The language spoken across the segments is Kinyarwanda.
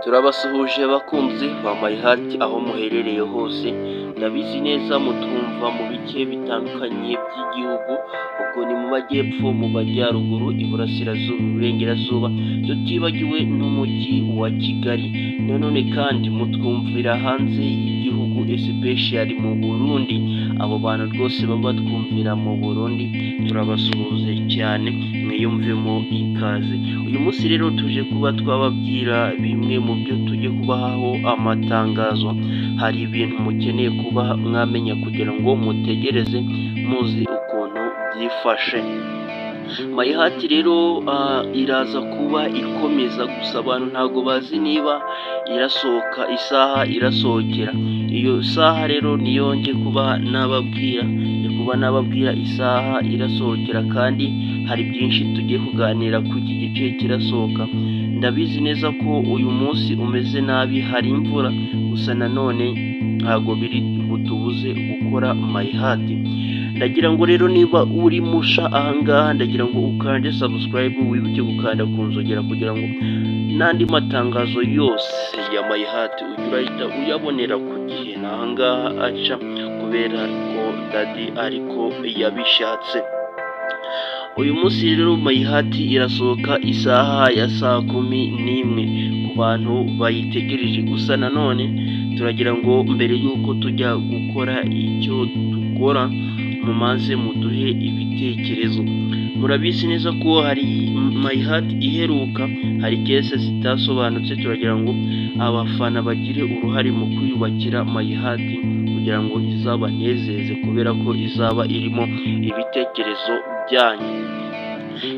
Turabasuhuje bakunzi ba My Heart aho muherereye hose, ndabizi neza mutumva mu bice bitandukanye by'igihugu, ubwo ni mu majyepfo, mu majyaruguru, iburasirazuba, iburengerazuba, tutibagiwe n'umujyi wa Kigali. Nanone kandi mutwumvira hanze y'igihugu, especially mu Burundi, abo bantu rwose baba batwumvira mu Burundi turabasuhuze cyane, mwiyumvemo ikaze. Uyu munsi rero tuje kuba twababwira bimwe mu byo tujye kubahaho amatangazo, hari ibintu mukeneye kuba mwamenya kugira ngo mutegereze muzi ukuntu byifashe. My Heart rero iraza kuba ikomeza, gusa abantu ntabwo bazi niba irasohoka isaha irasohokera. Iyo saha rero niyo ngiye kuba nababwira, ngiye kuba nababwira isaha irasohokera, kandi hari byinshi tugiye kuganira ku iki gice kirasohoka. Ndabizi neza ko uyu munsi umeze nabi, hari imvura, gusa nanone ntabwo biri butubuze gukora My Heart. Ndagira ngo rero niba uri musha ahangaha, ndagira ngo ukande subscribe, wibuke gukanda ku nzogera kugira ngo n'andi matangazo yose ya My Heart ujye urahita uyabonera ku gihe. Ni ahangaha aca kubera ko Daddy ariko yabishatse. Uyu munsi rero My Heart irasohoka isaha ya saa 11 ku bantu bayitegereje. Gusa nanone turagira ngo mbere y'uko tujya gukora icyo dukora, mumaze muduhe ibitekerezo. Murabizi neza ko hari My Heart iheruka, hari case zitasobanutse, turagira ngo abafana bagire uruhare mu kwiyubakira My Heart kugira ngo izabanezeze, kubera ko izaba irimo ibitekerezo byanyu.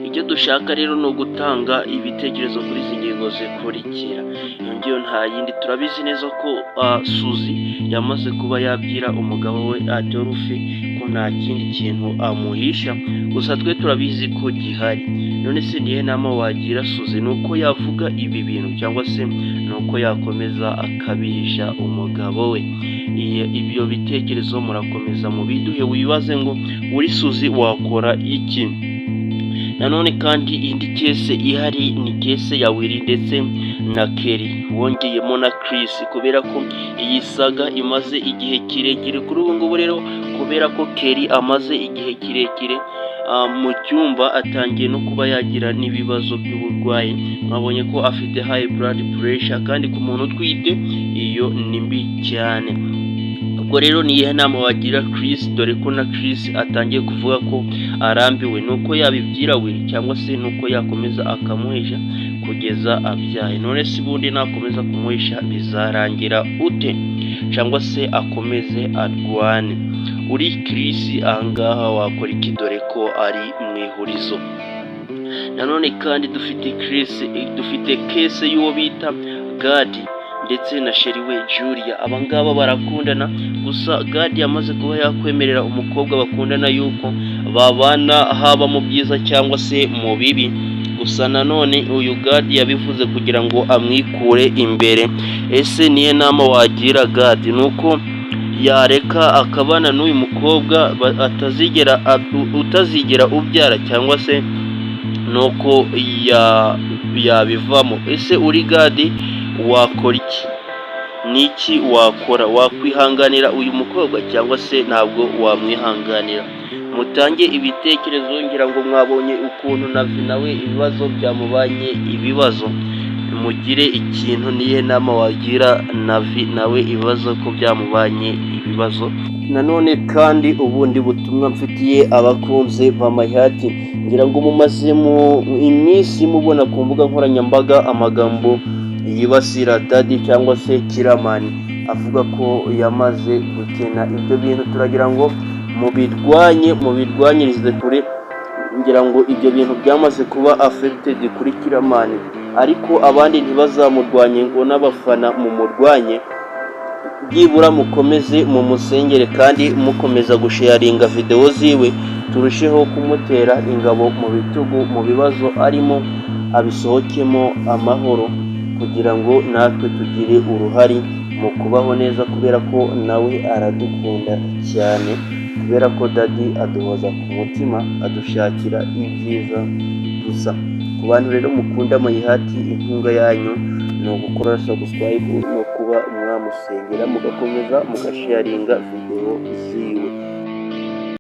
Icyo dushaka rero ni ugutanga ibitekerezo kuri izi ngingo zikurikira. Iyo ngiyo nta yindi, turabizi neza ko Suzi yamaze kuba yabwira umugabo we Adolphe ko nta kindi kintu amuhisha, gusa twe turabizi ko gihari. None se niyo nama wagira Suzi, ni uko yavuga ibi bintu cyangwa se ni uko yakomeza akabihisha umugabo we? Ibyo bitekerezo murakomeza mubiduhe, wibaze ngo uri Suzi wakora iki? Nanone kandi indi case ihari ni case ya Willy ndetse na Kelly, wongeyemo na Chris, kubera ko iyi saga imaze igihe kirekire kuri ubu ngubu. Rero kubera ko Kelly amaze igihe kirekire mu cyumba, atangiye no kuba yagira n'ibibazo by'uburwayi. Mwabonye ko afite high blood pressure, kandi ku muntu utwite iyo ni mbi cyane. Ubwo rero ni iyihe nama wagira Chris, dore ko na Chris atangiye kuvuga ko arambiwe? Ni uko yabibwira Willy cyangwa se ni uko yakomeza akamuhisha kugeza abyaye? None se ubundi nakomeza kumuhisha bizarangira ute? Cyangwa se akomeze arwane? Uri Chris ahangaha wakora iki, dore ko ari mu ihurizo? Nanone kandi dufite Chris, dufite case y'uwo bita Gadi ndetse na chéri we Julia. Aba ngaba barakundana, gusa Gadi yamaze kuba yakwemerera umukobwa bakundana yuko babana haba mu byiza cyangwa se mu bibi. Gusa nanone uyu Gadi yabivuze kugira ngo amwikure imbere. Ese niyo nama wagira Gadi, ni uko yareka akabana n'uyu mukobwa atazigera utazigera ubyara, cyangwa se ni uko yabivamo? Ese uri Gadi wakora iki? Niki wakora? Wakwihanganira uyu mukobwa cyangwa se ntabwo wamwihanganira? Mutange ibitekerezo. Ngira ngo mwabonye ukuntu Navi nawe ibibazo byamubanye ibibazo. Mugire ikintu, niyo nama wagira Navi nawe, ibibazo ko byamubanye ibibazo. Nanone kandi ubundi butumwa mfitiye abakunzi ba My Heart, ngira ngo mumaze mu iminsi mubona ku mbuga nkoranyambaga amagambo yibasira Daddy cyangwa se Kiramani, avuga ko yamaze gukena. Ibyo bintu turagira ngo mubirwanye, mubirwanyirize kure. Ngira ngo ibyo bintu byamaze kuba affected kuri Kiramani, ariko abandi ntibazamurwanye ngo n'abafana mumurwanye. Byibura mukomeze mumusengere kandi mukomeza gusharinga videwo ziwe, turusheho kumutera ingabo mu bitugu mu bibazo arimo, abisohokemo amahoro, kugira ngo natwe tugire uruhare mu kubaho neza, kubera ko nawe aradukunda cyane, kubera ko Daddy aduhoza ku mutima, adushakira ibyiza gusa. Ku bantu rero mukunda My Heart, inkunga yanyu ni ugukora subscribe no kuba mwamusengera, mugakomeza mugasharinga videwo ziwe.